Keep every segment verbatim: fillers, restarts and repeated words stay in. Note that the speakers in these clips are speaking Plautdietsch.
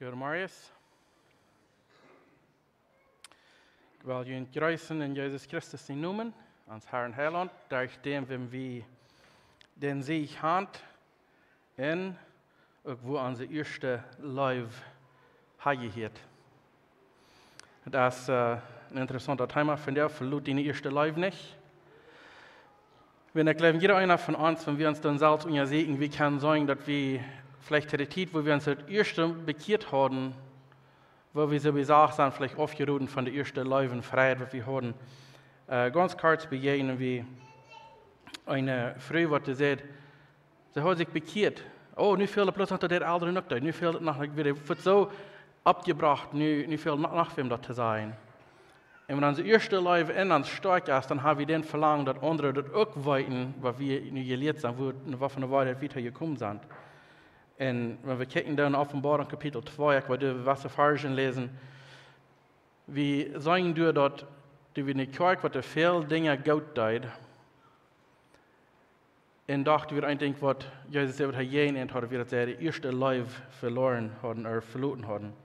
Goodemorjes. Ekj well junt jreessen en Jesus Christus sienen Nomen, ons Herr un Heilaunt, derch dän, wäm wie dän Siech haben un uk woo onse ieeschte Leew hajehieet. Daut es, äh, een interessauntet Thema, von doa: Veloot diene ieeschte Leew nich. Wan ekj jleew, jieda eena von ons, wan wie ons dan selfst unjasieekjen, wie kjennen seenen, daut wie veleicht to de Tiet, wua wie ons daut ieeschte bekjieet hauden, wua wie soo, wie sajen, sent veleicht aufjeroden von de ieeschte Leew un Frieheit, waut wie hauden. Äh, gaunz kort bejäajnen wie eene Fru, waut dee säd, see haud sikj bekjieet. Oh, nu fält et bloos noch, daut de Elren uk deeden. Nu fält et noch, ekj wia soo oppjebrocht, nu, nu fält noch, noch wäm daut to sajen. Un wan onse ieeschte Leew en ons stoakj es, dan ha wie daut Velangen, daut aundre daut uk weeten, waut wie nu jelieet sent, woo, waut fa eene Woarheit wie jekomen sent. Un wan wie kjikjen dan Openboarunk Kapitel twee, ekj well doa waut Varzen läsen, wie seenen doa, daut, doa wia eene Kjoakj, waut väl Dinja goot deed, un doch wia een Dinkj, waut Jesus säd, waut hee jäajen an haud, wia, daut see äare ieeschte Leew veloaren hauden, ooda veloten hauden.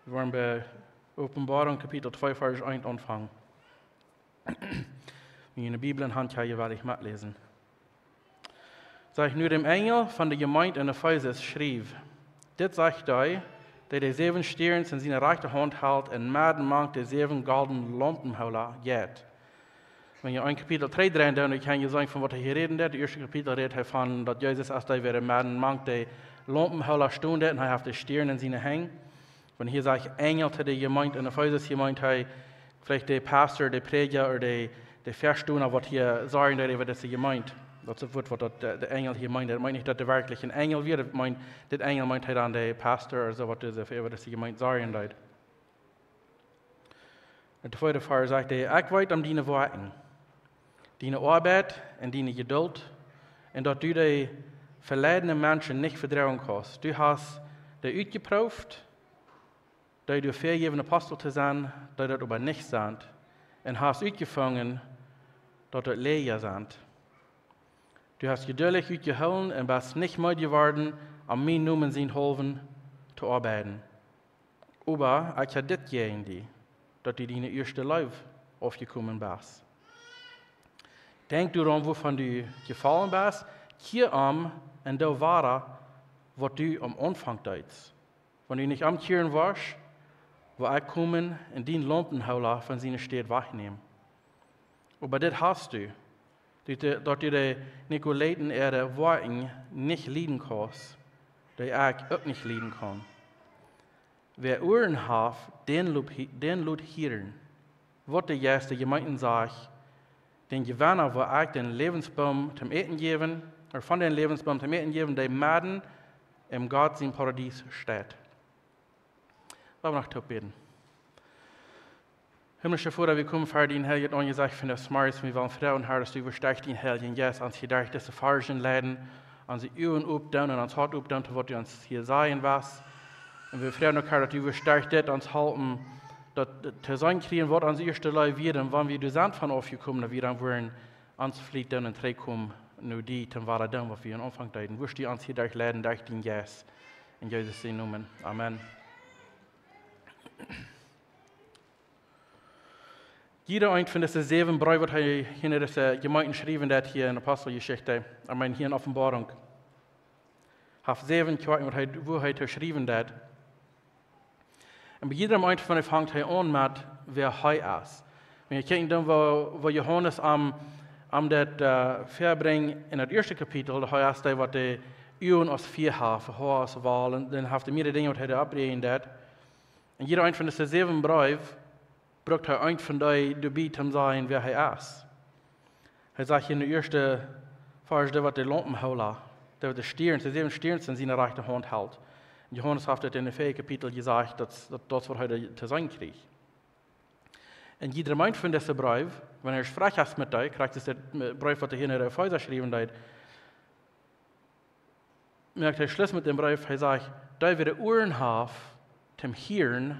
Wie woaren bie Openboarunk Kapitel twee, Varsch eent aunfangen. Wan jie ne Bibel en Haunt haben, well ekj metläsen. Sajcht: Nu däm Enjel von de Jemeent en Efesus schriew: Dit sajcht dee, dee de säwen Stierns en siene rajchte Haunt helt un medden mank de säwen goldne Laumpenhoola jeit. Wan jie een Kapitel trigj dreien, dan kjenn jie seenen, von waut hee hia räden deed. Daut ieeschte Kapitel räd hee von daut Jesus, aus dee wia medden mank de Laumpenhoola stunt, un hee haud de Stierns en siene Henj. Wan hia sajcht Enjel to de Jemeent en Efesus, hia meent hee veleicht de Pastor, de Prädja ooda de, de Väastona, waut hia sorjen deed äwa dise Jemeent. Daut es daut Wuat, waut daut de, de Enjel hia meent. Daut meent nich, daut hee werkjlich een Enjel wia. Daut meent, dit Enjel meent hia dan de Pastor ooda soo, waut dise, äwa dise Jemeent sorjen deed. Em tweeden Varsch sajcht hee: Ekj weet om diene Woakjen, diene Oabeit un diene Jedult, un daut du de veleidne Menschen nich vedroagen kaust. Du hast dee utjeprooft, dee doa väajäwen Apostel to sennen, dee daut oba nich sent, un hast utjefungen, daut daut Läaja sent. Du hast jeduldich utjehoolen un best nich meed jeworden, om mienen Nomen sienen haulwen to oabeiden. Oba ekj hab dit jäajen die, daut du diene ieeschte Leew aufjekomen best. Denkj doaraun, wuavon du jefollen best, kjia om un doo wada, waut du aum Aunfank deedst. Wan du nich omkjieren woascht, woa ekj komen un dien Laumpenhoola von siene Städ wajchnämen. Oba dit hast du, daut du, daut du de Nikolaiten äare Woakjen nich lieden kaust, dee ekj uk nich lieden kaun. Wäa Uaren haft, dän lot hie-, dän lot hieren, waut de Jeist de Jemeenten sajcht. Dän Jewenna woa ekj dän Läwensboom toom Äten jäwen, ooda von dän Läwensboom toom Äten jäwen, dee medden en Gott sien Paradies steit. Lot ons noch toop bäden. Himmlischa Voda, wie komen ver dien heiljet Aunjesecht vondoag zemorjes, wie wellen froagen, Herr, daut du woascht derch dienen Heiljen Jeist ons hia derch dise Varzen leiden, onse Uagen opdoonen un ons Hoat opdoonen, to waut du ons hia sajen west. Un wie froagen uk, Herr, daut du woascht derch dit ons halpen, daut to seenen kjrieen, waut onse ieeschte Leew wia, un wan wie doa sent von aufjekomen, daut wie dan wudden ons veleicht doonen un trigjkomen no die, toom wada doonen, waut wie aum Aunfank deeden. Woascht du ons hia derch leiden, derch dienen Jeist. En Jesus sienen Nomen. Amen. Jieda eent von dise säwen Breew, waut hee hia no dise Jemeenten schriewen deed, hia en Aposteljeschicht, ekj meen, hia en Openboarunk, haft säwen Kjoakjen, waut hee, wua hee to schriewen deed. Un bie jieda eent von dee fangt hee aun met, wäa hee es. Wan jie kjikjen dan, wua, wua Johanes am, am daut, äh, väabrinjt en daut ieeschte Kapitel, daut hee es dee, waut de Uagen aus Fia haft, Hoa aus Wol, un dan haft hee mearere Dinja, waut hee doa opprieejen deed. En jieda eent von dise säwen Breew brukt hee eent von dee doabie, toom sajen, wäa hee es. Hee sajcht hia en dän ieeschten Varsch, dee waut de Laumpenhoola, dee waut de Stierns, de säwen Stierns en siene rajchte Haunt helt. Johanes haft daut en daut väaje Kapitel jesajcht, daut, daut, daut es, waut hee doa to seenen kjrieech. En jieda eent von dise Breew, wan hee sproaken es met dee, krakjt aus de Breew, waut hee hia en Efesus schriewen deed, moakt hee Schluss met dän Breew, hee sajcht: Dee, wäa Uaren haft toom hieren,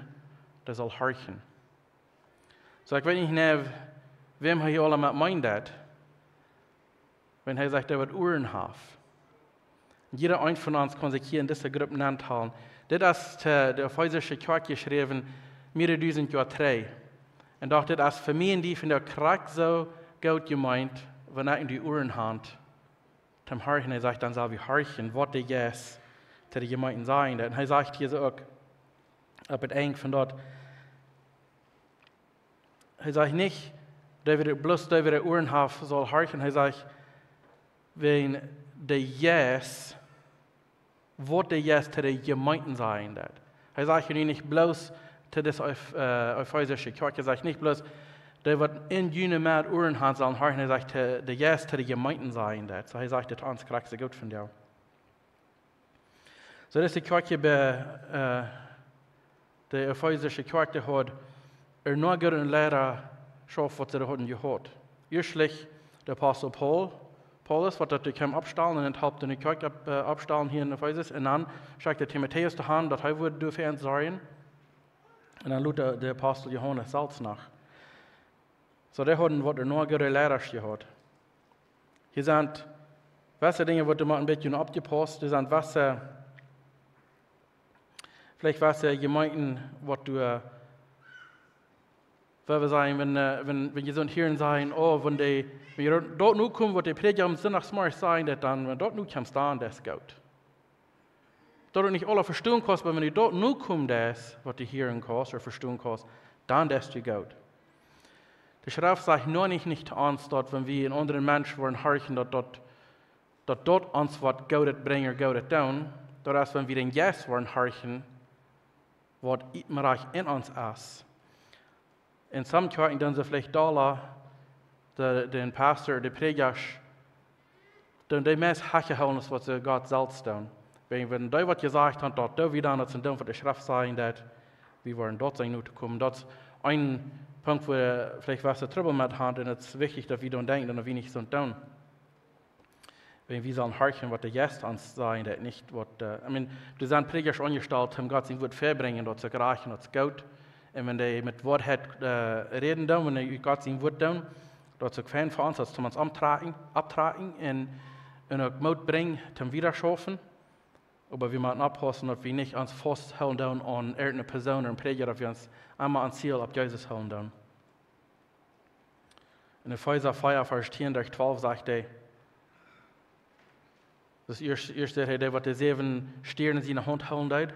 dee saul horchen. Soo, ekj weet nich, nä, wäm hee hia aulemol meent daut, wan hee sajcht, dee waut Uaren haft. Jieda eent von ons kaun sikj hia en dise Grupp nentalen. Dit es to de efeesische Kjoakj jeschräwen, mea aus dusent Joa trigj. Un doch, dit es fa mie un die vondoag krakjt soo goot jemeent, wan ekj en de Uaren han, toom horchen. Hee sajcht, dan sell wie horchen, waut de Jeist to de Jemeenten sajen deit. Un hee sajcht hia soo uk opp daut Enj von daut, hee sajcht nich, dee waut bloos, dee waut Uaren haft, saul horchen. Hee sajcht, wan de Jeist, waut de Jeist to de Jemeenten sajen deit. Hee sajcht nu nich bloos to dise Ef-, äh, efeesische Kjoakj, hee sajcht nich bloos, dee waut en june Medd Uaren han, sellen horchen. Hee sajcht, to, de Jeist to de Jemeenten sajen deit. Soo hee sajcht, dit ons krakjt soo goot vondoag. Soo, dise Kjoakj bie, äh, de efeesische Kjoakj, dee haud ea noch goode Liera jehaut, waut see hauden jehaut. Ieeschtlich de Apostel Paul, Paulus, waut daut dee kjeem oppstalen un halpt de Kjoakj opp-, äh, oppstalen hia en Efesus. Un dan schekjt hee Timotäus doahan, daut hee wudd doa fa an sorjen. Un dan lota de Apostel Johanes selfst noch. Soo, dee hauden waut ea noch goode Liera jehaut. Hia sent wesse Dinja, waut doa mau een bät oppjepaust. Hia sent wesse, veleicht wesse Jemeenten, waut doa, äh, wua wie sajen, wan, äh, wan, wan jie soo hieren sajen, oh, wan dee, wan jie doa nu komen, waut de Prädja aum Sindachsmorjes sajen deit, dan, wan daut nu kjemt, dan es goot. Daut du nich aules vestonen kaust, oba wan du daut nu komen deist, waut du hieren kaust ooda vestonen kaust, dan deist du goot. De Schreft sajcht noch nich, nich to ons, daut wan wie eenen aundren Mensch woaren horchen, daut, daut, daut daut ons waut Goodet brinjt ooda Goodet doonen, daut es, wan wie dän Jeist woaren horchen, waut i-, rajcht en ons es. En some Kjoakjen doonen see veleicht dolla de, dän Pastor, de Prädjasch, doonen dee meist hachje hoolen aus waut see Gott selfst doonen. Wan, wan dee waut jesajcht han, daut doo wie dan, daut sent doonen waut de Schreft sajen deit, wie woaren daut sennen nu to komen. Daut es een Punkt, wua veleicht wesse Trubbel met han, un daut es wichtich, daut wie doaraun denkjen, daut wie nich soo doonen. Wan wie sellen horchen, waut de Jeist ons sajen deit, nich waut, äh, I mean, doa sent Prädjasch aunjestalt, om Gott sien Wuat väabrinjen, daut es uk rajcht un daut es goot. Un wan dee met Woarheit, äh, räden doonen, wan dee Gott sien Wuat doonen, daut es uk fein fa ons, daut es om ons opptrakjen, opptrakjen un, un uk Moot brinjen, om wieda schaufen. Oba wie motten oppaussen, daut wie nich ons fausthoolen doonen aun irjenteene Persoon ooda een Prädja, daut wie ons emma aun Ziel opp Jesus hoolen doonen. En Efeesa vea, Varsch tieen derch twalf sajcht hee, daut ieescht, ieescht sajcht hee, dee waut de säwen Stieren en siene Haunt hoolen deed.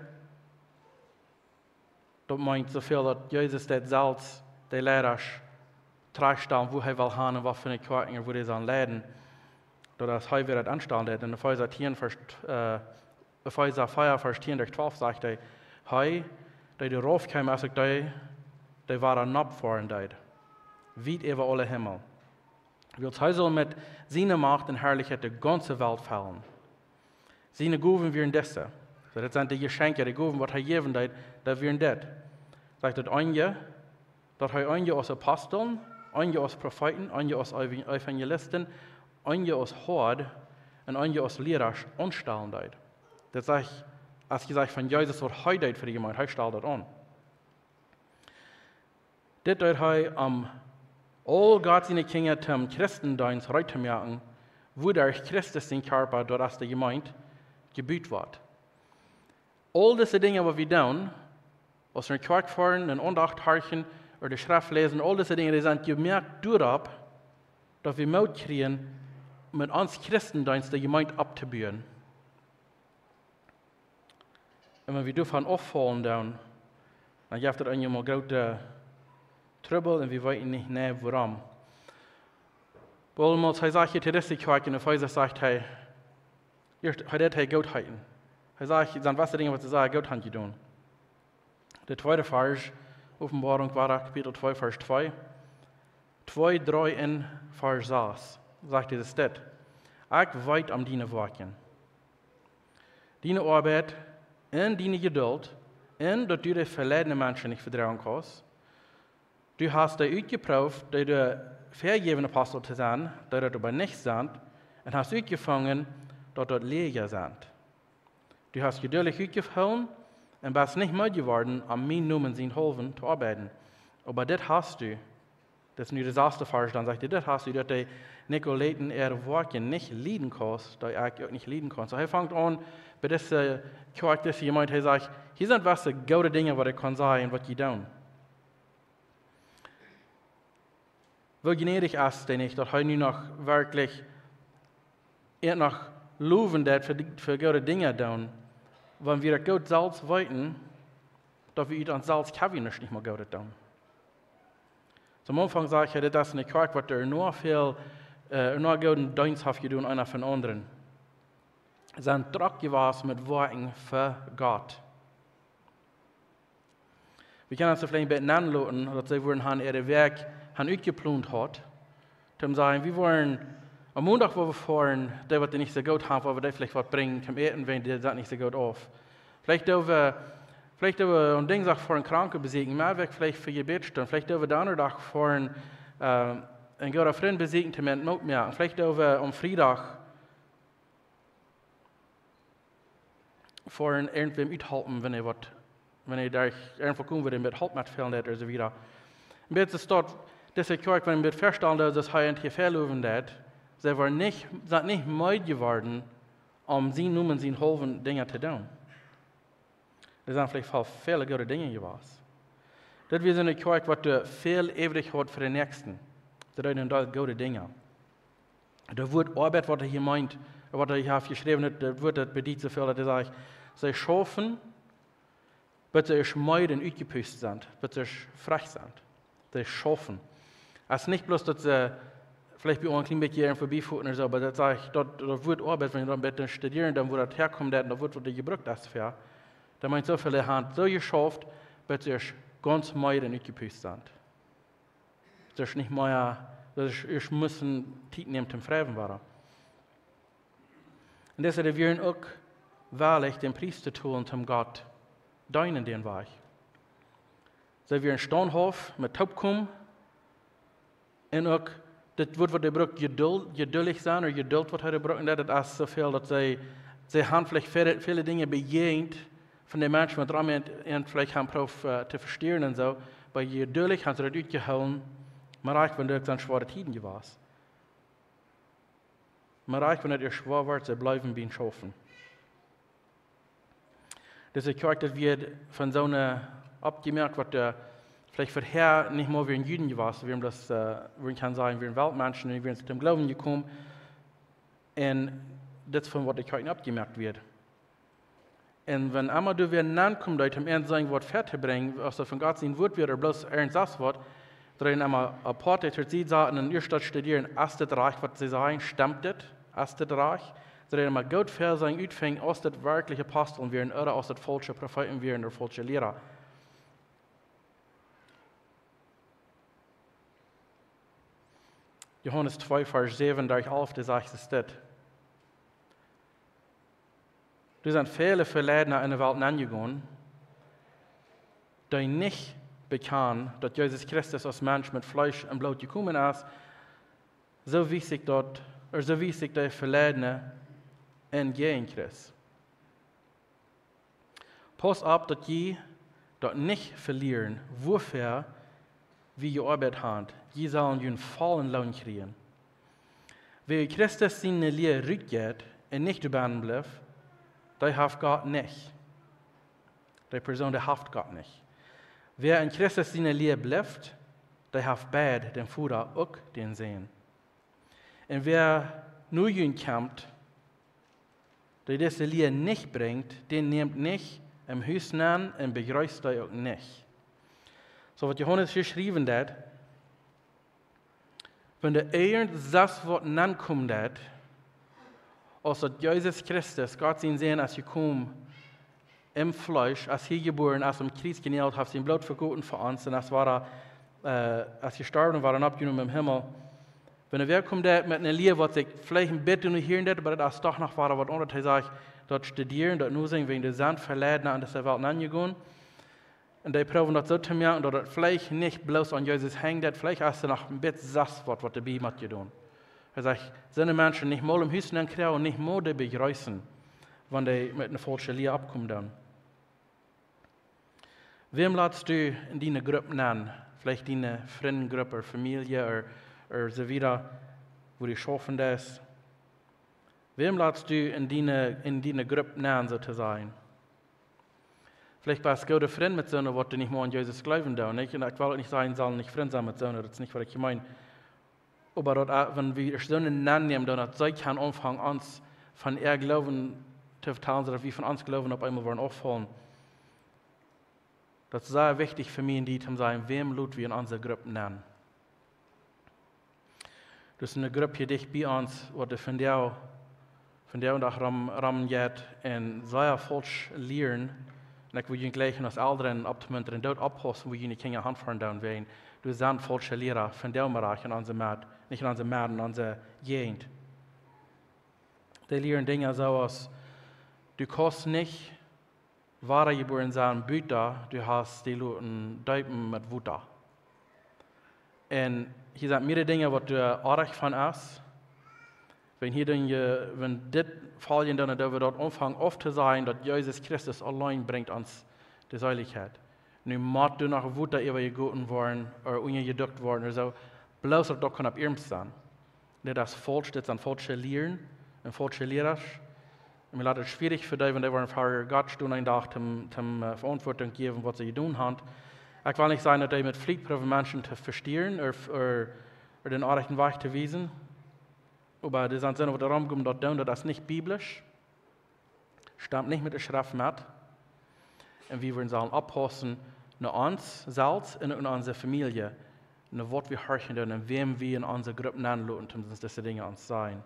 Daut meent soo väl, daut Jesus deed selfst de Liera trajchtstalen, wua hee well han un waut fa eene Kjoakj hee wudd aunleiden. Daut es hee, wäa daut aunstalen deed. En Efeesa tieen, Varsch, äh, Efeesa vea, Varsch tieen derch twalf sajcht hee, hee, dee doa rauf kjeem, es uk dee, dee wada nopp foaren deed, wiet äwa aule Himmel. Wiels hee saul met siene Macht un Harlichkjeit de gaunze Welt fellen. Siene Gowen wieren dise. Soo, daut sent de Jeschenkja, de Gowen, waut hee jäwen deed, daut wieren dit. Sajcht daut eenje, daut hee eenje aus Aposteln, eenje aus Profeeten, eenje aus Ev-, Evangelisten, eenje aus Hoad un eenje aus Liera aunstalen deed. Daut sajcht, aus jesajcht von Jesus, waut hee deed fa de Jemeent, hee stald daut aun. Dit deed hee, om aul Gott siene Kjinja toom Christendeenst reed to moaken, wuaderch Christus sien Kjarpa, daut es de Jemeent, jebut woat. Aul dise Dinja, waut wie doonen, aus wie enne Kjoakj foaren, eene Aundacht horchen, ooda de Schreft läsen, aul dise Dinja, dee sent jemoakt doaropp, daut wie Moot kjrieen, met ons Christendeenst de Jemeent opptobuen. Un wan wie doavon auffaulen, dan, dan jeft daut eenjemol groote Trubbel un wie weeten nich, nä, wuarom. Oba aus hee sajcht hia to dise Kjoakj en Efesus, sajcht hee, ieescht, hee deed hee goot heeten. Hee sajcht, daut sent wesse Dinja, waut see sea goot han jedonen. De tweede Varsch, Openboarunk, wada Kapitel twee, Varsch twee. Twee, dree un Varsch sas, sajcht hee dit. Ekj weet om diene Woakjen, diene Oabeit un diene Jedult, un daut du de veleidne Menschen nich vedroagen kaust. Du hast dee utjeprooft, dee doa väajäwen Apostel to sennen, dee daut oba nich sent, un hast utjefungen, daut daut Läaja sent. Du hast jeduldich utjehoolen un best nich meed jeworden, om mienen Nomen sienhaulwen to oabeiden. Oba dit hast du, Daut es nu de sasde Varsch, dan sajcht hee: Dit hast du, daut du de Nikolaiten äare Woakjen nich lieden kaust, dee ekj uk nich lieden kaun. Soo, hee fangt aun bie dise Kjoakj, dise Jemeent, hee sajcht: Hia sent waut goode Dinja, waut ekj kaun sajen, waut jie doonen. Woo jnädich es dee nich, daut hee nu noch werkjlich ea noch lowen deit fa, fa goode Dinja doonen, wan wie daut goot selfst weeten, daut wie ut ons selfst kjenn wie nuscht, nich mol Goodet doonen. Soo, aum Aunfank säd ekj, dit es eene Kjoakj, waut doa noch väl, äh, noch gooden Deenst haft jedonen, eena fa dän aundren. Sent drock jewast met Woakjen fa Gott. Wie kjennen ons veleicht een bät nenloten, daut see wudden han äare Wäakj han utjeplont haud. Toom sajen, wie woaren aum Mondach, wua wie foaren, dee waut et nich soo goot han, wua wie dee veleicht waut brinjen toom äten, wan dee sent nich soo goot auf. Veleicht doo wie, veleicht doo wie aum Dinjsdach foaren Kranke besieekjen, mau wie veleicht fa Jebäd stonen. Veleicht doo wie Donnadach foaren, äh, een gooden Frint besieekjen, toom am Moot moaken. Veleicht doo wie aum Friedach foaren irjentwäm uthalpen, wan hee waut, wan hee doa irjentwoo kjemt, wua hee met Help met fälen deit, un soo wieda. Een bät es daut, dise Kjoakj, wan wie daut vestonen, daut es hee een Tiet velowen deit, see woaren nich, sent nich meed jeworden, om sienen Nomen, siene haulwe Dinja to doonen. Doa sent veleicht väl, väl goode Dinja jewast. Daut wia eene Kjoakj, waut doa väl äwrich haud fa dän Näakjsten. See deeden doa goode Dinja. Daut Wuat Oabeit, waut hee hia meent, waut hee hia haft jeschräwen, daut, daut Wuat, daut bediet soo väl, daut hee sajcht, see schaufen, bat see meed un utjepust sent, bat see frakj sent. See schaufen. Et es nich bloos, daut see veleicht bie ons een kjlien bät hia un verbie foaren ooda soo, oba daut sajcht, daut, daut Wuat Oabeit, wan jie daut een bät studieren, dan woo daut häakjemt, daut, daut Wuat, waut doa jebrukt es fa, daut meent soo väl, dee han soo jeschauft, bat see gaunz meed un utjepust sent. Daut es nich mea, daut es, ekj mott Tiet nämen toom friewellich woaren. Un dise, dee wieren uk wellich, dän Pries to tolen, toom Gott deenen dän Wajch. See wieren staunthauft met toopkomen. Un uk dit Wuat, waut hee brukt, Jedult, jeduldich sennen, ooda Jedult, waut hee brukt, daut es soo väl, daut see, see han veleicht väle, väle Dinja bejäajent von de Menschen, waut rom an, an veleicht han proowt, äh, to vestieren un soo. Oba jeduldich han see daut utjehoolen, mau uk wan daut dan schwoare Tieden jewast. Mau uk wan et ea schwoa wort, see bleewen biem Schaufen. Dise Kjoakj, daut wia von soone oppjemoakt, waut, äh, veleicht verhäa nich mol wieren Juden jewast, wieren bloos, äh, wie kjennen sajen, wieren Weltmenschen, un wieren toom Gloowen jekomen. Un dit es von waut de Kjoakj oppjemoakt wia. Un wan emma doa wäa nenkomen deed, om an sajen waut väatobrinjen, aus daut von Gott sien Wuat wia, ooda bloos irjent sest waut, dreien emma apoat, daut see saten un ieescht daut studieren, es dit rajcht, waut see sajen, stemt dit, es dit rajcht? Dreien emma goot väaseenen, utfinjen, aus dit werkjlich Apostel wieren, ooda aus dit faulsche Profeeten wieren, ooda faulsche Liera. Johanes twee, Varsch säwen derch alf, dee sajcht es dit: Doa sent väle Veleida enne Welt nenjegonen, dee nich bekjanen, daut Jesus Christus aus Mensch met Fleesch un Bloot jekomen es, soo wiest sikj daut, ooda soo wiest sikj de Veleida en Jäajenchrist. Pausst opp, daut jie daut nich velieren, wuafäa jie jeoabeit han. Jie sellen jun vollen Loon kjrieen. Wäa Christus siene Lia rutjeit un nich doabennen blift, dee haft Gott nich. Dee Persoon, dee haft Gott nich. Wäa en Christus siene Lia blift, dee haft beid, dän Voda uk dän Sän. Un wäa no junt kjemt, dee dise Lia nich brinjt, dän nämt nich em Hus nenn un bejreest dee uk nich. Soo waut Johanes hia schriewen deed, wan doa irjent sest waut nenkomen deed, aus daut Jesus Christus, Gott sien Sän, es jekomen em Fleesch, es hia jebuaren, es aum Kjriez jenault, haft sien Bloot vegoten fa ons un es wada, äh, es jestorwen un wada oppjenomen em Himmel. Wan wäa kjemt doa met eene Lia, waut sikj veleicht een bät no hieren deit, oba daut es doch noch wada waut aundret. Hee sajcht, daut studieren, daut noseenen, wäajen doa sent Veleida en dise Welt nenjegonen. Un dee proowen daut soo to moaken, daut et veleicht nich bloos aun Jesus henjt, daut veleicht es doa noch een bät sest waut, waut doabie mott jedonen. Hee sajcht, soone Menschen nich mol em Hus nenkjrieen un nich mol dee bejreessen, wan dee met eene faulsche Lia oppkomen doonen. Wäm latst du en diene Grupp nenn, Veleicht diene Frindengrupp ooda Famielje ooda, ooda soo wieda, wua du schaufen deist. Wäm latst du en diene, en diene Grupp nenn, soo to sajen? Veleicht best du goode Frind met soone, waut du nich mea aun Jesus jleewen deist, nich? Un ekj well uk nich sajen, sellen nich Frind sennen met soone, daut es nich, waut ekj meen. Oba daut, äh, wan wie soone nennämen, dan daut see kjennen aunfangen, ons von äa Gloowen to vetalen, soo daut wie von ons Gloowen opp eemol woaren auffaulen. Daut es sea wichtich fa mie un die to sajen, wäm lot wie en onse Grupp nenn. Doa es eene Grupp hia dicht bie ons, waut doa vondoag, vondoag dän Dach rom, rom jeit un sea faulsch lieren. Un ekj well junt jlikj aus Elren oppmuntren, doot oppaussen, wua june Kjinja hanfoaren doonen, wäajen doa sent faulsche Liera vondoag dän Dach en onse Medd, nich en onse Medd, en onse Jäajent. Dee lieren Dinja soo aus: Du kaust nich wadajebuaren sennen, buta du hast die loten deepen met Wota. Un hia sent mearere Dinja, waut doa oajch von es. Wan hia dan je, wan dit foljen, dan, dan doo wie daut aunfangen auftosajen, daut Jesus Christus auleen brinjt ons de Seelichkjeit. Nu mott doa noch Wota äwajegoten woaren, ooda unjajedukt woaren, ooda soo. Bloos daut daut kaun opp iernst sennen. Dit es faulsch, dit sent faulsche Lieren un faulsche Liera. Un mie lat et schwierich fa dee, wan dee woaren ver Gott stonen eenen Dach, om, om, äh, Veauntwuatunk jäwen, waut see jedonen haben. Ekj well nich sajen, daut dee met Fliet proowen Menschen to vestieren ooda, ooda, ooda dän rajchten Wajch to wiesen. Oba dee sent soone, waut doarom komen, daut doonen, daut es nich biblisch. Stemt nich met de Schreft met. Un wie woaren sellen oppaussen no ons selfst un uk no onse Famielje, no waut wie horchen doonen un wäm wie en onse Grupp nenn loten, om ons dise Dinja auntosajen.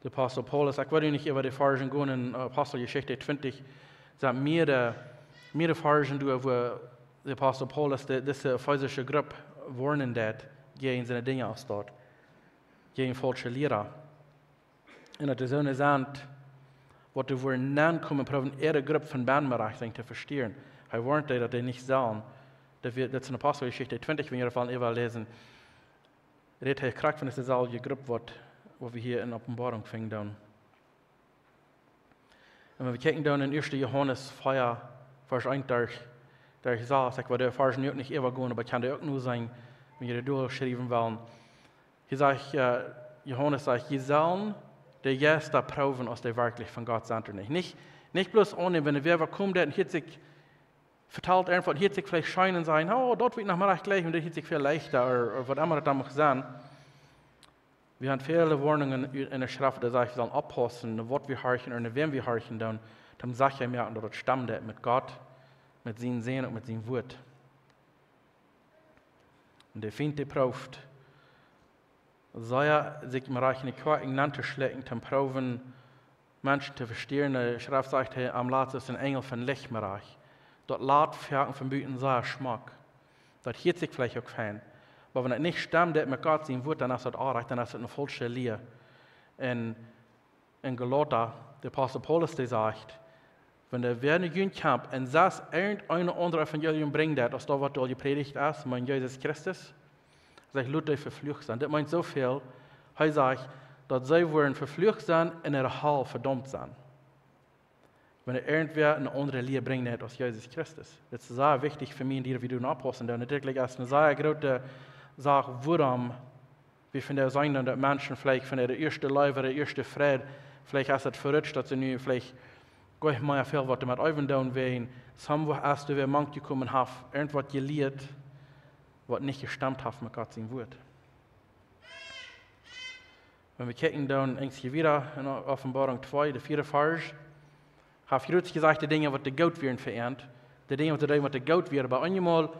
De Apostel Paulus, ekj weet nich, wua de Varschen gonen en Aposteljeschicht twintich, sent mearere, mearere Varschen doa, wua de Apostel Paulus de, dise efeesische Grupp woarnen deed, jäajen soone Dinja aus daut, jäajen faulsche Liera. Un daut es soone sent, waut doa wudden nenkomen, proowen äare Grupp von bennen rajcht to vestieren. Hee woarnt dee, daut dee nich sellen. Daut wie, daut es en Aposteljeschicht twintich, wan jie daut wellen äwaläsen. Rät hee krakjt von dise selwje Grupp, waut, waut wie hia en Openboarunk finjen doonen. Un wan wie kjikjen doonen en ieeschte Johanes vea, Varsch eent derch, derch sas, ekj well de Varschen nu uk nich äwagonen, oba ekj kaun dee uk nu sajen, wan jie dee derchschriewen wellen. Hia sajcht, äh, Johanes sajcht: Jie sellen de Jeista proowen, aus dee werkjlich von Gott sent ooda nich. Nich, nich bloos aunnämen, wan wäa äwakomen deit un hieet sikj, vetalt irjentwaut, hieet sikj veleicht scheen un sajen: Oh, daut woat noch mol rajcht jlikj, un daut hieet sikj väl leichta, ooda, ooda waut emma daut dan mucht sennen. Wie haben väle Woarnungen en de Schreft, dee sajcht, wie sellen oppaussen, no waut wie horchen un no wäm wie horchen doonen, om secha to moaken, daut et stemmt met Gott, met sienen Sän un met sien Wuat. Un de Fient, dee proowt sea, sikj met rajchte Kjoakjen auntoschlekjen, om proowen Menschen to vestieren. De Schreft sajcht, hee, am lat aus een Enjel von Licht met rajcht. Daut lat foaken von buten sea schmock. Daut hieet sikj veleicht uk fein. Oba wan et nich stemmt met Gott sien Wuat, dan es daut oajch, dan es daut eene faulsche Lia. Un en Galata, de Apostel Paulus, dee sajcht, wan wäa no junt kjemt un sest irjent een aundret Evangelium brinjen deit, aus daut, waut aul jeprädicht es, von Jesus Christus, sajcht, lot dee vefluacht sennen. Dit meent soo väl, hee sajcht, daut see woaren vefluacht sennen un en de Hal vedaumt sennen. Wan irjentwäa eene aundre Lia brinjen deit aus Jesus Christus. Dit es sea wichtich fa mie un die, daut wie doa oppaussen doonen. Natieedlich es et eene sea groote Sach, wuarom wie vondoag seenen, daut Menschen veleicht von äare ieeschte Leew, äare ieeschte Freid, veleicht es et verutscht, daut see nu veleicht goanich mea väl waut doamet äwen doonen, wäajen somewhere es doa wäa mank jekomen, haft irjentwaut jelieet, waut nich jestemt haft met Gott sien Wuat. Wan wie kjikjen dan eent wieda en Openboarunk twee, de vieede Varsch, haft Jesus jesajcht, de Dinja, waut dee goot wieren, veeent. De Dinja, waut dee, waut dee goot wieren. Oba eenjemol,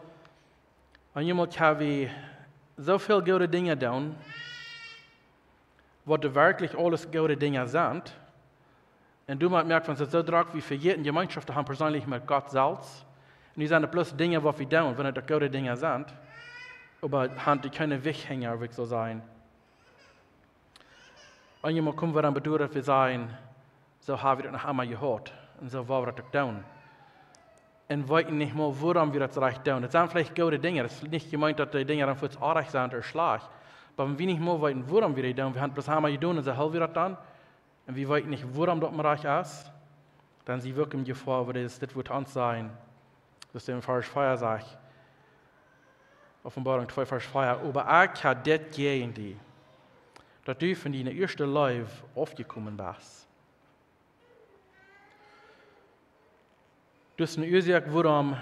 eenjemol kjenn wie soo väl goode Dinja doonen, waut doa werkjlich aules goode Dinja sent. Un doamet moakt, wan et soo drock, wie vejäten Jemeenschoft to haben perseenlich met Gott selfst. Un nu sent et bloos Dinja, waut wie doonen, wan et uk goode Dinja sent. Oba haben dee kjeene Wicht hinja, woo ekj saul sajen. Eenjemol kome wie dan bedoaren, daut wie sajen, soo hab wie daut noch emol jehaut. Un soo woa wie daut uk doonen. Un weeten nich mol, wuarom wie daut rajcht doonen. Et sent veleicht goode Dinja. Et es nich jemeent, daut dee Dinja dan fuaz oajch sent ooda schlajcht. Oba wan wie nich mol weeten, wuarom wie daut doonen, wie haben et bloos emol jedonen un soo hoolen wie daut dan. Un wie weeten nich, wuarom daut mau rajcht es. Dan sie wie uk en Jefoa, wua dit, dit woat ons sajen. Daut es en Varsch vea sajcht, Openboarunk twee, Varsch vea: "Oba ekj hab dit jäajen die, daut du von diene ieeschte Leew aufjekomen best." Daut es ne Uasoak, wuarom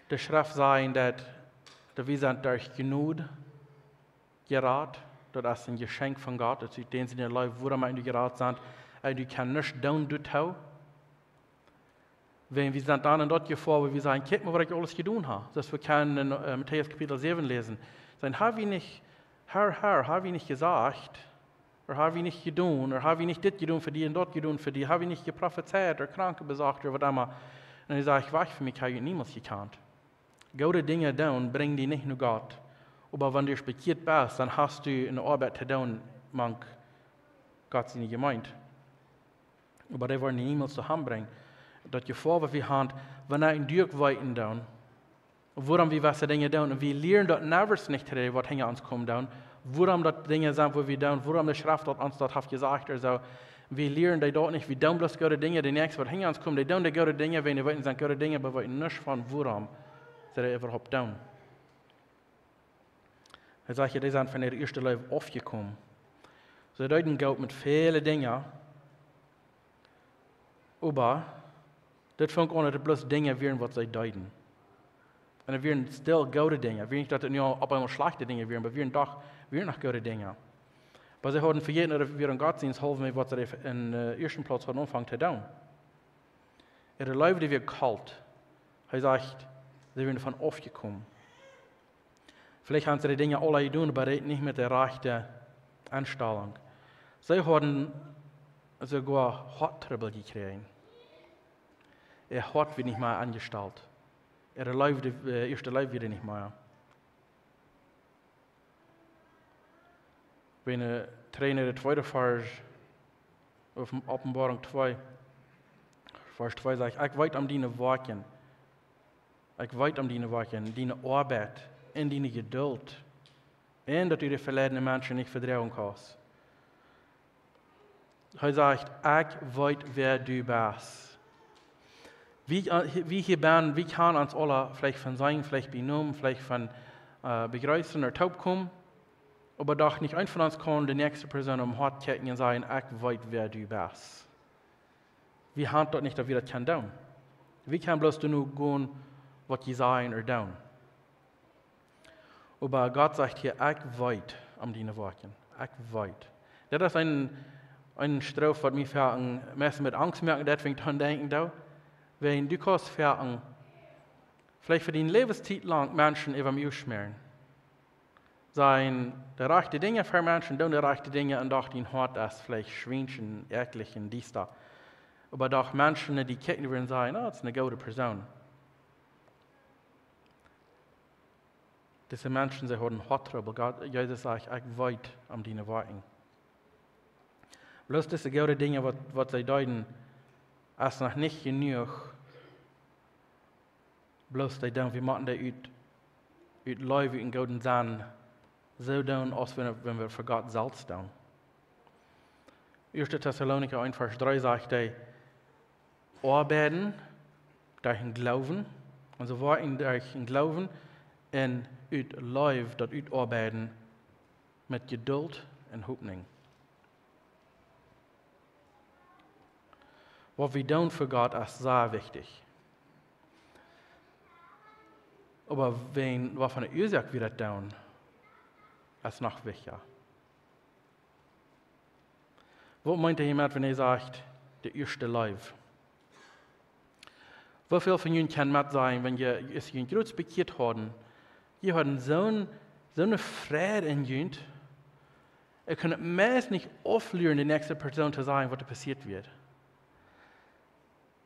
de Schreft sajcht, daut, daut wie sent derch Jnod jerat, daut es een Jeschenkj von Gott, daut es ut dän siene Leew, wuarom wie jerat sent, un du kaust nuscht doonen doatoo. Wan wie sent dan en daut Jefoa, wua wie sajen: "Kjikj mol, waut ekj aules jedonen hab." Soo aus wie kjennen en, äh, Matäus Kapitel säwen läsen. Sajen: "Hab wie nich, Herr, Herr, hab wie nich jesajcht? Ooda hab wie nich jedonen? Ooda hab wie nich dit jedonen fa die un daut jedonen fa die? Hab wie nich jeprofezeit ooda Kranke besocht ooda waut emma?" Un hee sajcht: "Wajch von mie, ekj hab junt niemols jekjant." Goode Dinja doonen brinjt die nich no Gott. Oba wan du bekjieet best, dan hast du eene Oabeit to doonen mank Gott siene Jemeent. Oba dee woaren die niemols to am brinjen. Daut Jefoa, waut wie haben, wan wie een Diak weeten doonen, wuarom wie jewesse Dinja doonen, un wie lieren daut nevers nich trigj, waut hinja ons komen doonen, wuarom daut Dinja sent, waut wie doonen, wuarom de Schreft daut ons daut haft jesajcht ooda soo. Wie lieren dee daut nich, wie doonen bloos goode Dinja, de näakjste, waut hinja ons komen, dee doonen de goode Dinja, wan dee weeten, sent goode Dinja, oba weeten nuscht von wuarom see dee äwahaupt doonen. Hee sajcht: "Dee sent von äare ieeschte Leew aufjekomen." See deeden goot met väle Dinja, oba dit funk aun, daut et bloos Dinja wieren, waut see deeden. Un et wieren stell goode Dinja. Wia nich, daut et nu opp eemol schlajchte Dinja wieren, oba wieren doch, wieren noch goode Dinja. Oba see hauden vejäten, daut et wia een Gottsdeenst, haulf mea, waut see en, äh, ieeschten Plauz hauden aunjefongen to doonen. Äare Leew, dee wia kolt. Hee sajcht, see wieren doavon aufjekomen. Veleicht haben see de Dinja aula jedonen, oba nich met de rajchte Enstalunk. See hauden soogoa Hoattrubbel jekjräajen. Äa Hoat wia nich mea enjestalt. Äare Leew, de, äh, ieeschte Leew wia nich mea. Wan, äh, trigj no de tweede Varsch, Open-, Openboarunk twee, Varsch twee sajcht: "Ekj weet om diene Woakjen. Ekj weet om diene Woakjen, diene Oabeit un diene Jedult. Un daut du de veleidende Menschen nich vedroagen kaust." Hee sajcht: "Ekj weet, wäa du best." Wie, äh, wie hia sent, wie kjanen ons aula veleicht von seenen, veleicht bie Nomen, veleicht von, äh, bejreessen ooda toopkomen. Oba doch nich eena von ons kaun de näakjste Persoon em Hoat kjikjen un sajen: "Ekj weet, wäa du best." Wie haben daut nich, daut wie daut kjennen doonen. Wie kjennen bloos doonen, gonen, waut dee sajen ooda doonen. Oba Gott sajcht hia: "Ekj weet om diene Woakjen. Ekj weet." Daut es een, een Stroof, waut mie foaken meist met Angst moakt, daut wan ekj doaraun denkjen doo. Wan du kaust foaken, veleicht fa diene Läwenstiet lang Menschen äwa mie utschmäaren. Sajen de rajchte Dinja fa Menschen, doonen de rajchte Dinja un doch dien Hoat es veleicht schwiensch un äakjlich un diesta. Oba doch Menschen, dee kjikjen, wudden sajen: "Oh, daut es eene goode Persoon." Dise Menschen, see hauden Hoattrubbel. Gott, Jesus sajcht: "Ekj weet om diene Woakjen." Bloos dise goode Dinja, waut, waut see deeden, es noch nich jenuach. Bloos dee doonen, wie motten dee ut, ut Leew, ut eenen gooden Senn, soo doonen, aus wan, wan wie fa Gott selfst doonen. Ieeschte Tessalonicha eent, Varsch dree sajcht hee: "Oabeiden derch dän Gloowen." Aulsoo woakjen derch dän Gloowen un ut Leew daut utoabeiden met Jedult un Hopninj. Waut wie doonen fa Gott es sea wichtich. Oba wan, waut fa eene Uasoak wie daut doonen, es noch wichtja. Waut meent hee hia met, wan hee sajcht, de ieeschte Leew? Woo väl von junt kjennen met sennen, wan jie, aus jie junt jrod bekjieet hauden, jie hauden soon, soone Freid en junt, jie kunnen meist nich auflieren, de näakjste Persoon to sajen, waut doa passieet wia.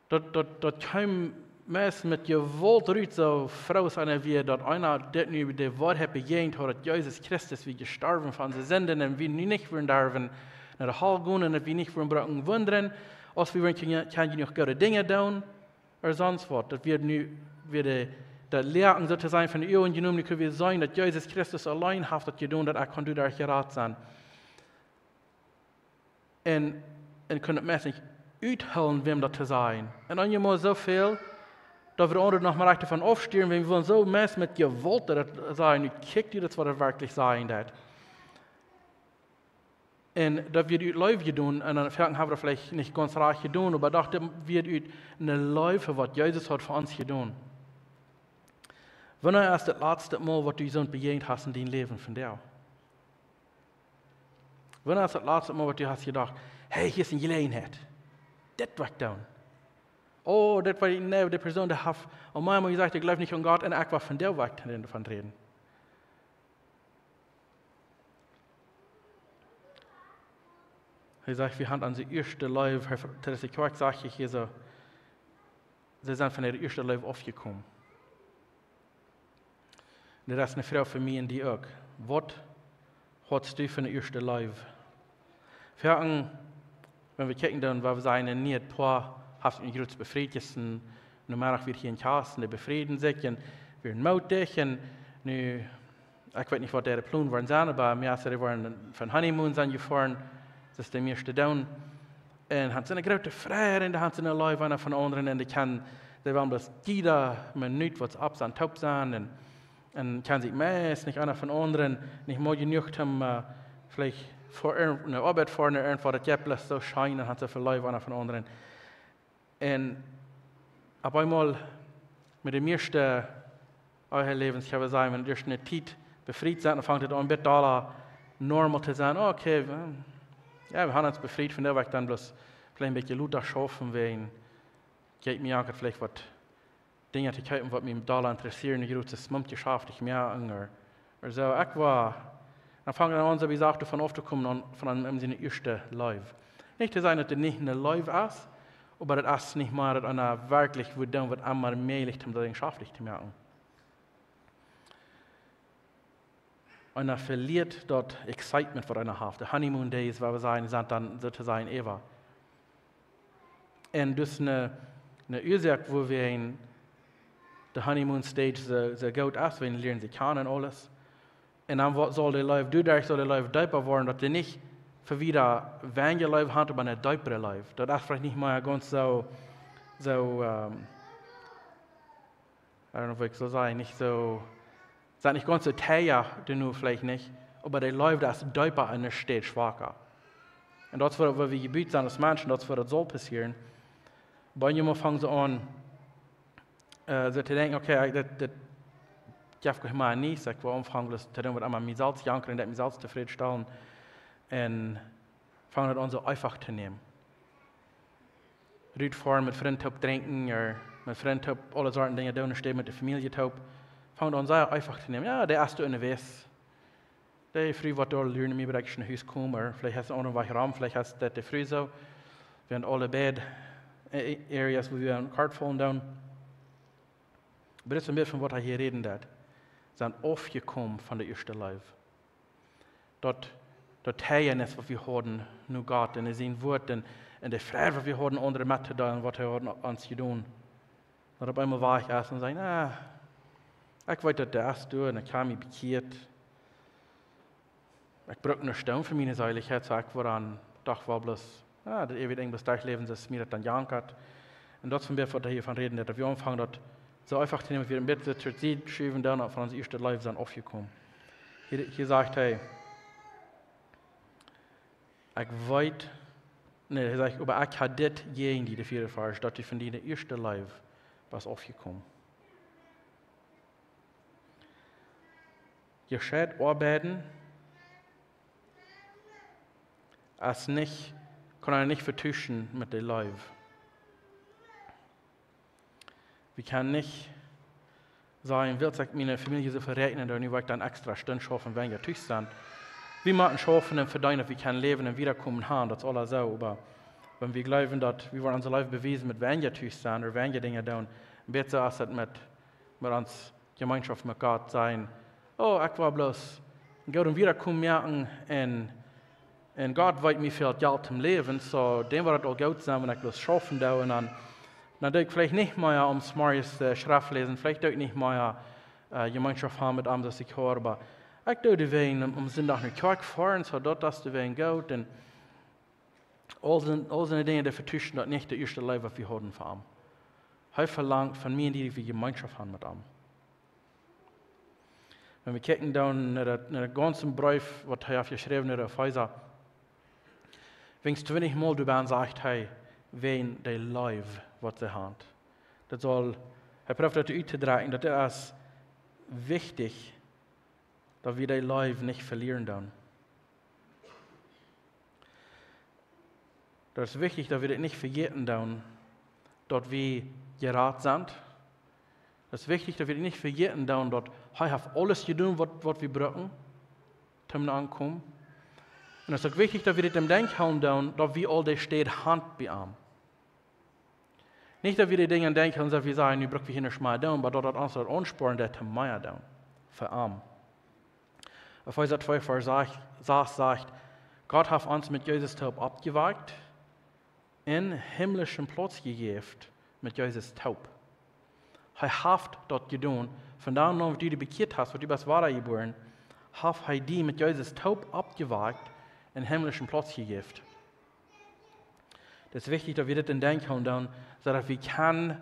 Daut, daut, daut kjeem meist met Jewault rut, soo froo aus eena wia, daut eena dit nu de Woarheit bejäajent haud, daut Jesus Christus wia jestorwen fa onse Sinden un wie nu nich wudden derwen no de Hal gonen un daut wie nich wudden brucken wundren, aus wie wudden kjennen, kjennen jenuach goode Dinja doonen, ooda sonst waut. Daut wia nu, wia de, daut Läajen soo to sajen von de Uagen jenomen, nu kjenn wie seenen, daut Jesus Christus auleen haft daut jedonen, daut ekj kunn doaderch jerat sennen. Un, un kunnen meist nich uthoolen, wäm daut to sajen. Un dan je mol soo väl, daut wie de aundre noch mau rajcht von aufstieren, wäm wie wellen soo meist met Jewault daut sajen, nu kjikj die daut, waut daut werkjlich sajen deit. Un daut wia ut Leew jedonen, un dan foaken hab wie veleicht nich gaunz rajcht jedonen, oba doch, daut wia ut eene Leew fa waut Jesus haud fa ons jedonen. Wanea es daut latste Mol, waut du soont bejäajent hast en dien Läwen vondoag? Wanea es daut latste Mol, waut du hast jedocht, hey, hia es eene Jeläajenheit, dit woa ekj doonen? Oh, dit woa ekj, nä, dee Persoon, dee haft aul mau jesajcht, dee jleeft nich aun Gott, un ekj woa vondoag woa ekj doavon räden. Hee sajcht, wie haben onse ieeschte Leew, hee, to dise Kjoakj sajcht hee hia soo, see sent von äare ieeschte Leew aufjekomen. Un daut es eene Froag fa mie un die uk. Waut haudst du fa eene ieeschte Leew? Foaken, wan wie kjikjen dan, wua wie sent, en Nied, poa, haft een grootet Befriednis, un nu mea wia hia en Kjasten, dee befrieden sikj, un wieren mootich, un nu, ekj weet nich, waut äare Plon woaren sennen, oba mie es, dee woaren fa Honeymoon sennen jefoaren, daut es de mieeschte doonen. Un haben see eene groote Freid, un dan haben see eene Leew eena fa dän aundren, un dee kjennen, dee wellen bloos jiede Minut waut see opp sent, toop sennen, un, un kjennen sikj meist nich eena fa dän aundren, nich mau jenuach om, äh, veleicht fa irjent eene Oabeit foaren, irjentwaut, daut jeit bloos soo scheen, un haben see väl Leew eena fa dän aundren. Un opp eemol met de mieeschte Eheläwens, ekj wudd sajen, wan dee ieescht eene Tiet befriet sent, dan fangt et aun, een bät dolla normal to sennen. Oh, okay, wie, jo, wie haben ons befriet, vondoag woa ekj dan bloos een kjlien bät lota schaufen, wäajen, kjikj, mie jankat veleicht waut Dinja to kjeepen, waut mie dolla interessieren, een grootet Mumkje schaft ekj mea aun, ooda, ooda soo. Ekj wull, dan fangen wie aun, soo aus ekj säd, doavon auftokomen, aun, von aun, aun siene ieeschte Leew. Nich to sajen, daut et nich eene Leew es, oba daut es nich mea, daut eena werkjlich wudd doonen, waut emma mäajlich, om daut Dinj schaftich to moaken. Eena velieet daut Excitement, waut eena haft. De Honeymoon Days, wua wie sajen, sent dan soo to sajen äwa. Un daut es eene, eene Uasoak, wua wie en de Honeymoon Stage soo, soo goot es, wie lieren sikj kjanen un aules. Un dan woat, saul de Leew, doaderch saul de Leew deepa woaren, daut dee nich fa wieda weinja Leew haft, oba eene deepre Leew. Daut es veleicht nich mea gaunz soo, soo, ähm, I don't know, woo ekj saul sajen, nich soo, sent nich gaunz soo tieech, dee nu veleicht nich, oba de Leew, daut es deepa un de Stage schwaka. Un daut es, wua, wua wie jebut sent aus Menschen, daut es, wua daut saul passieren. Bie mie fangen see aun, äh, soo to denkjen, okay, ekj, daut, daut jeft nich mea nuscht, ekj well aunfangen, bloos to doonen, waut emma mie selfst jankren, daut mie selfst tofrädstalen. Un fangen daut aun, soo eefach to nämen. Rutfoaren, met Frind toop drinkjen, ooda met Frind toop aule Sorten Dinja doonen, enne Städ met de Famielje toop. Fangen daut aun, soo eefach to nämen. Jo, dee es doa enne Wes. Dee Fru woat doa luren, mie bereikjen no Hus komen, ooda veleicht es et aun dän Wajch rom, veleicht es daut de Fru soo. Wie haben aule beid, äh, Areas, wua wie aun Kort faulen doonen. Oba dit es een bät von waut hee hia räden deed. Sent aufjekomen von de ieeschte Leew. Daut, daut Tieejenis, waut wie hauden no Gott un en sien Wort un, un de Freid, waut wie hauden, aundre mettodeelen, waut hee haud ons jedonen. Daut opp eemol wajch es un sajen, ah, ekj weet, daut dee es doa un ekj hab mie bekjieet. Ekj bruck nuscht doonen fa miene Seelichkjeit, soo ekj wull dan doch woll bloos, jo, daut eewje Dinj bloos derchläwen, soo aus mie daut dan jankat. Un daut es een bät waut hee hia von räden deed, daut wie aunfangen daut soo eefach to nämen, wie een bät soo to Sied schuwen, dan von onse ieeschte Leew sent aufjekomen. Hia, hia sajcht hee, ekj weet, nä, hee sajcht, oba ekj hab dit jäajen die, de vieede Varsch, daut du von diene ieeschte Leew best aufjekomen. Jescheit oabeiden es nich, kaun eena nich vetuschen met de Leew. Wie kjennen nich sajen, wiels ekj miene Famielje soo väl räakjnen, dan nu woa ekj dan extra Stund schaufen, wan ekj tus sie. Wie motten schaufen un vedeenen, daut wie kjennen läwen un wiedakomen haben, daut es aules soo. Oba wan wie jleewen, daut wie woaren onse Leew bewiesen met wan ekj tus sie, ooda wan ekj Dinja doonen, een bät soo aus daut met, met ons Jemeenschoft met Gott sajen. Oh, ekj well bloos een goodet Wiedakomen moaken un, un Gott weet mie väl Jelt toom läwen, soo, dän woat et aul goot sennen, wan ekj bloos schaufen doo un dan, dan doo ekj veleicht nich mea om zemorjes, äh, Schreft läsen, veleicht doo ekj nich mea, äh, Jemeenschoft haben met am, daut ekj hia, oba ekj doo doawäajen om, om Sindach no Kjoakj foaren, soo daut es doawäajen goot un Aul sent, aul sent Dinja, dee vetuschen daut nich de ieeschte Leew, waut wie hauden fa am. Hee velangt von mie un die, daut wie Jemeenschoft haben met am. Wan wie kjikjen dan no daut, no daut gaunze Breef, waut hee haft jeschräwen no de Efeesa, weens twintich mol doabennen sajcht hee, wäajen de Leew, waut see haben. Daut saul, hee proowt daut uttodrekjen, daut daut es wichtich, daut wie de Leew nich velieren doonen. Daut es wichtich, daut wie daut nich vejäten doonen, daut wie jerat sent. Daut es wichtich, daut wie daut nich vejäten doonen, daut hee haft aules jedonen, waut, waut wie brucken, toom aunkomen. Un daut es uk wichtich, daut wie daut em Denkj hoolen doonen, daut wie aul de Städ haben bie am. Nich, daut wie de Dinja denkjen un daut wie sajen, nu bruck wie hia nich mea doonen, oba daut daut ons daut aunspornt, daut wie mea doonen fa am. Efeesa twee Varsch sas sajcht: Gott haft ons met Jesus toop oppjewakjt un himmlischen Plauz jejäft met Jesus toop. Hee haft daut jedonen. Von doa aun, waut du die bekjieet hast, waut du best wadajebuaren, haft hee die met Jesus toop oppjewakjt un himmlischen Plauz jejäft. Daut es wichtich, daut wie dit em Denkj hoolen doonen, soo daut wie kjennen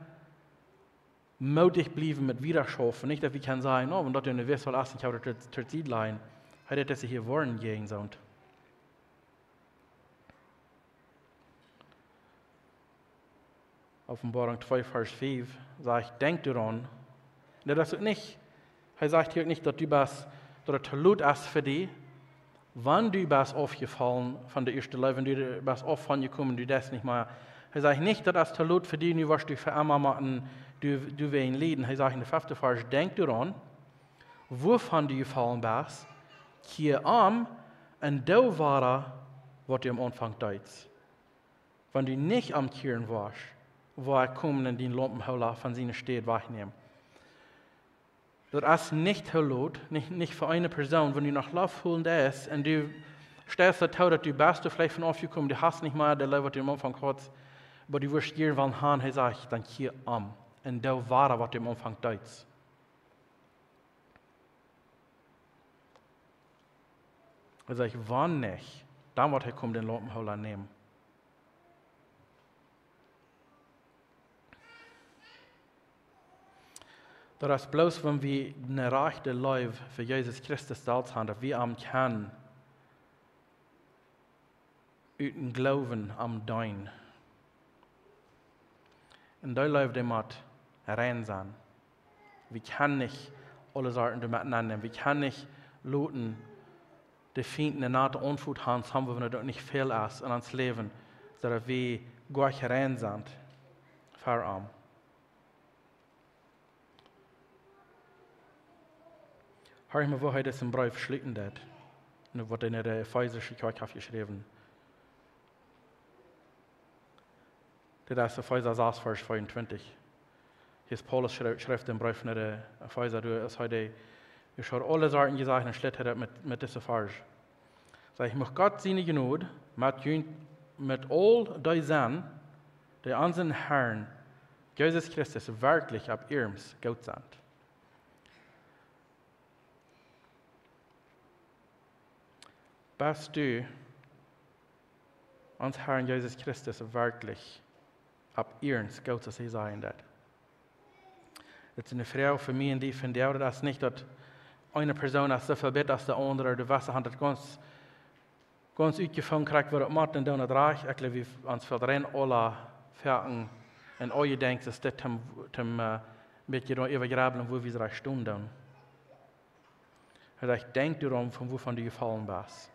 moodich bliewen met wieda schaufen. Nich, daut wie kjennen sajen, oh, wan daut en de Welt aul es, dan kjenn wie daut to, to Sied lajen. Hee deit dise hia Woaren jäajen soont. Openboarunk twee Varsch fief sajcht: Denkj doaraun. Daut es uk nich, hee sajcht hia uk nich, daut du best, daut et to lot es fa die, wan du best aufjefollen von de ieeschte Leew, wan du best aufjekomen, du deist nich mea. Hee sajcht nich, daut es to lot fa die, nu woascht du fa emma motten, du, du wäajen lieden. Hee sajcht en de fefte Varsch: Denkj doaraun, wuavon du jefollen best, kjia om un doo wada, waut du aum Aunfank deedst. Wan du nich omkjieren woascht, woa ekj komen un dien Laumpenhoola von siene Städ wajchnämen. Daut es nich to lot, nich, nich fa eene Persoon, wan du noch Loft holen deist un du stellst daut too, daut du best veleicht von aufjekomen, du hast nich mea de Leew, waut du aum Aunfank haudst, oba du woascht hia wan haben, hee sajcht, dan kjia om un doo wada, waut du aum Aunfank deedst. Hee sajcht, wan nich, dan woat hee komen dän Laumpenhoola nämen. Daut es bloos, wan wie ne rajchte Leew fa Jesus Christus selfst haben, daut wie am kjennen ut dän Gloowen am deenen. Un dee Leew, dee mott rein sennen. Wie kjennen nich aule Sorten doamet nenn nämen. Wie kjennen nich loten de Fient ne nate Aunfot haben, wan daut uk nich väl es en ons Läwen, soo daut wie goa rein sent fa am. Horch mol, woo hee disen Breef schluten deed. Un waut hee aun de Efeesische Kjoakj haft jeschräwen. Dit es Efeesa sas, Varsch veeauntwintich. Hia es Paulus schrie-, schrift dän Breef no de Efeesa, doa es hee de, hee haft aule Sorten jesajcht un schlut hee daut met, met dise Varsch. Sajcht: Mucht Gott siene Jnod met junt, met aul dee sennen, dee onsen Herrn Jesus Christus werkjlich opp iernst goot sent. Best du ons Herrn Jesus Christus werkjlich opp iernst goot, soo aus hee sajen deed? Daut es ne Froag fa mie un die vondoag. Daut es nich daut eene Persoon es soo väl bäta aus de aundre, du weetst, hee haft daut gaunz, gaunz utjefungen, krakjt waut daut mott un dan daut rajcht. Ekj jleew, wie ons fält rein aula foaken un aul jedenkjt es dit toom, toom, äh, een bät doa äwagrublen, woo wie rajcht stonen doonen. Hee sajcht, denkj doaraun, von wuavon du jefollen best.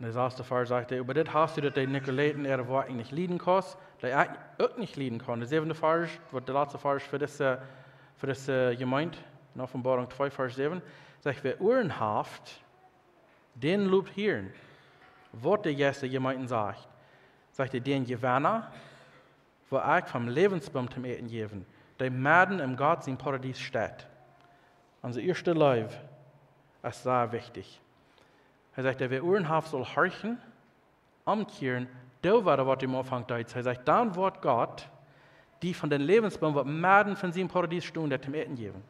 Un de sasste Varsch sajcht hee: Äwa dit hast du, daut du de Nikolaiten äare Woakjen nich lieden kaust, dee ekj uk nich lieden kaun. De säwende Varsch, waut de latste Varsch fa dise, fa dise Jemeent, en Openboarunk twee, Varsch säwen, sajcht: Wäa Uaren haft, dän lot hieren, waut de Jeist de Jemeenten sajcht. Sajcht hee: Dän Jewenna woa ekj vom Läwensboom toom Äten jäwen, dee medden en Gott sien Paradies steit. Onse ieeschte Leew es sea wichtich. Hee sajcht, dee wäa Uaren haft, saul horchen, omkjieren, doo wada, waut du aum Aunfank deedst. Hee sajcht, dan woat Gott die von dän Läwensboom, waut medden en sien Paradies steit, daut toom Äten jäwen.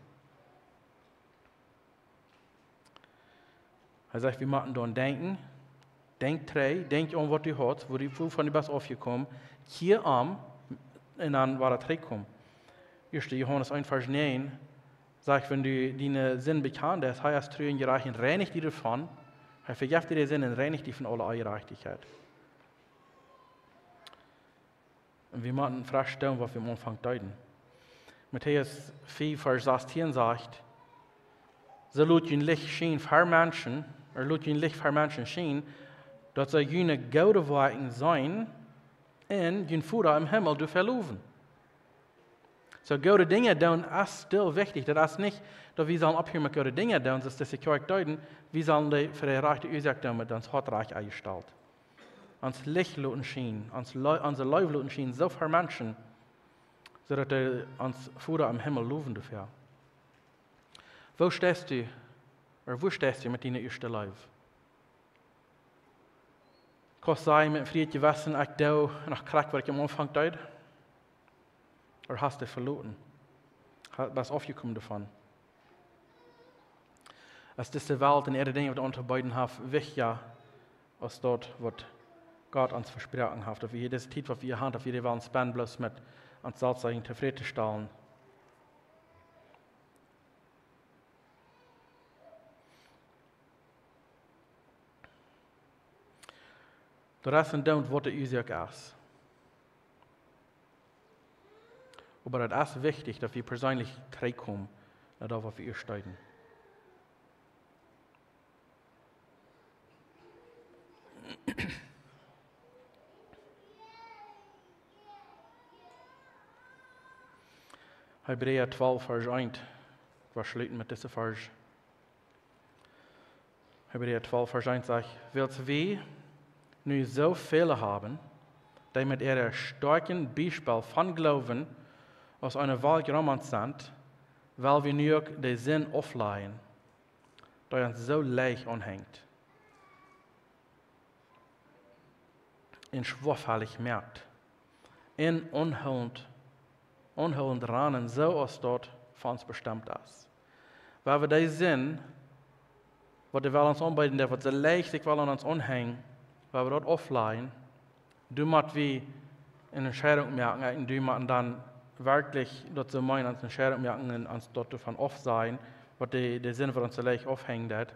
Hee sajcht, wie motten doaraun denkjen. Denkj trigj, denkj aun waut du haudst, wua du, wuavon du best aufjekomen. Kjia om un dan wada trigjkomen. Ieeschte Johanes eent Varsch näajen sajcht, wan du diene Sind bekjanst, hee es tru un jerajcht un reinicht die doavon. Hee vejeft die de Sind un reinicht die von aule Onjerajchtichkjeit. Un wie motten fresch doonen, waut wie aum Aunfank deeden. Matäus fief Varsch sastieen sajcht: Soo lot jun Licht schienen ver Menschen, ooda lot jun Licht ver Menschen schienen, daut see june goode Woakjen seenen un jun Voda em Himmel doafäa lowen. Soo, goode Dinja doonen es sea wichtich. Daut es nich, daut wie sellen opphieren met goode Dinja doonen, soo aus dise Kjoakj deeden. Wie sellen dee fa de rajchte Uasoak doonen, met ons Hoat rajcht enjestalt. Ons Licht loten schienen, ons Leu-, onse Leew loten schienen, soo ver Menschen, soo daut dee ons Voda em Himmel lowen doafäa. Woo steist du, ooda woo steist du met diene ieeschte Leew? Kaust du sajen met een friet Jewessen, ekj doo noch krakjt waut ekj aum Aunfank deed? Ooda hast du veloaren? Ha-, best aufjekomen doavon? Es dise Welt un äare Dinja, waut auntobeeden haft, wichtja aus daut, waut Gott ons vesproaken haft? Daut wie hia dise Tiet, waut wie hia haben, daut wie dee wellen spenden, bloos met ons selfst sennen tofräd to stalen? Daut es een Doonen, waut de Uasoak es. Oba daut es wichtich, daut wie perseenlich trigjkomen no daut, waut wie ieescht deeden. Hebräa twalf, Varsch eent. Ekj well schluten met dise Varsch. Hebräa twalf, Varsch eent sajcht: Wiels wie nu soo väle haben, dee met äa stoakjet Biespel von Gloowen aus eene Wolkj rom ons sent, well wie nu uk de Sind aufläajen, dee ons soo leicht aunhenjt un schwoafalich moakt, un aunhoolent, aunhoolent ranen, soo aus daut fa ons bestemt es. Wan wie dee Sind, waut de Welt ons aunbeeden deit, waut soo leicht sikj well aun ons aunhenjen, wan wie daut aufläajen, dan motten wie eene Entscheidunk moaken, un dan motten wie dan werkjlich daut soo meenen, eene Entscheidunk moaken un ons doavon aufsajen, waut de, de Sind, waut ons soo leicht aufhenjen deit,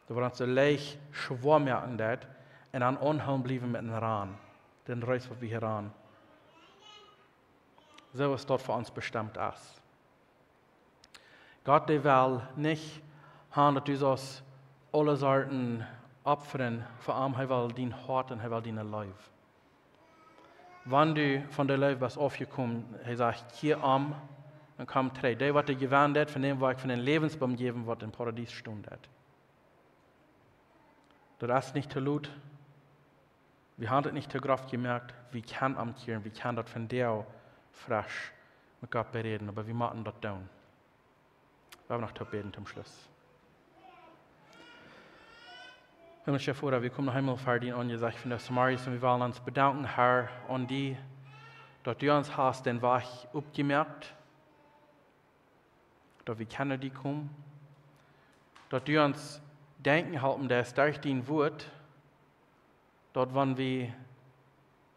daut waut ons soo leicht schwoa moaken deit, un dan aunhoolen bliewen met een Raun, dän Race, waut wie hia ranen. Soo aus daut fa ons bestemt es. Gott, dee well nich haben, daut du sust aule Sorten opfren fa am. Hee well dien Hoat un hee well diene Leew. Wan du von de Leew best aufjekomen, hee sajcht: Kjia om un komm trigj. Dee, waut dee jewennt haft, von däm woa ekj von dän Läwensboom jäwen, waut em Paradies stonen deit. Daut es nich too lot. Wie haben daut nich too grof jemoakt. Wie kjennen omkjieren, wie kjennen daut vondoag fresch met Gott beräden, oba wie motten daut doonen. Wie haben noch to bäden toom Schluss. Himmlischa Voda, wie komen noch eemol ver dien Aunjesecht vondoag zemorjes un wie wellen ons bedanken, Herr, aun die, daut du ons hast dän Wajch opjemoakt, daut wie kjennen no die komen, daut du ons denkjen halpen deist derch dien Wuat, daut wan wie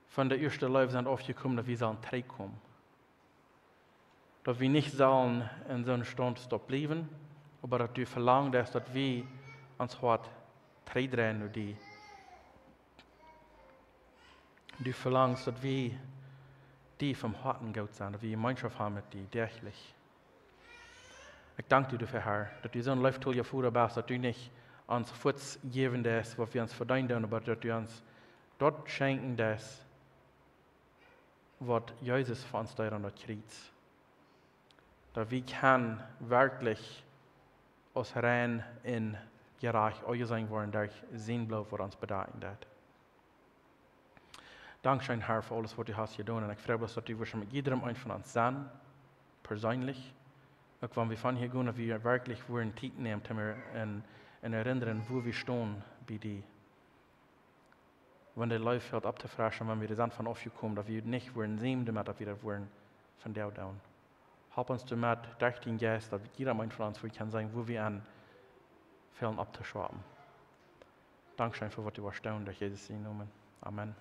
von de ieeschte Leew sent aufjekomen, daut wie sellen trigjkomen. Daut wie nich sellen en soon Staunt stonen bliewen, oba daut du velangen deist, daut wie ons Hoat trigjdreien no die. Du velangst, daut wie die von Hoaten goot sent, daut wie Jemeenschoft haben met die däachlich. Ekj dank die doafäa, Herr, daut du soon leeftolja Voda best, daut du nich ons fuaz jäwen deist, waut wie ons vedeenen doonen, oba daut du ons daut schenkjen deist, waut Jesus fa ons deed aun daut Kjriez. Daut wie kjennen werkjlich aus rein un jerajcht aunjeseenen woaren derch sien Bloot, waut ons bedakjen deit. Dankscheen, Herr, fa aules, waut du hast jedonen. Un ekj frei mie, daut du woascht met jiedrem eenen von ons sennen, perseenlich. Uk wan wie von hia gonen, daut wie werkjlich woaren Tiet nämen, om ons en, en erinnern, wua wie stonen bie die. Wan de Leew fält opptofreschen, wan wie doa sent von aufjekomen, daut wie nich woaren seenen, doamet daut wie daut woaren vondoag doonen. Help ons doamet, derch dienen Jeist, daut jieda eena von ons woat kjennen seenen, wua wie aun fälen opptoschaufen. Dankscheen fa waut du woascht doonen, derch Jesus sienen Nomen. Amen.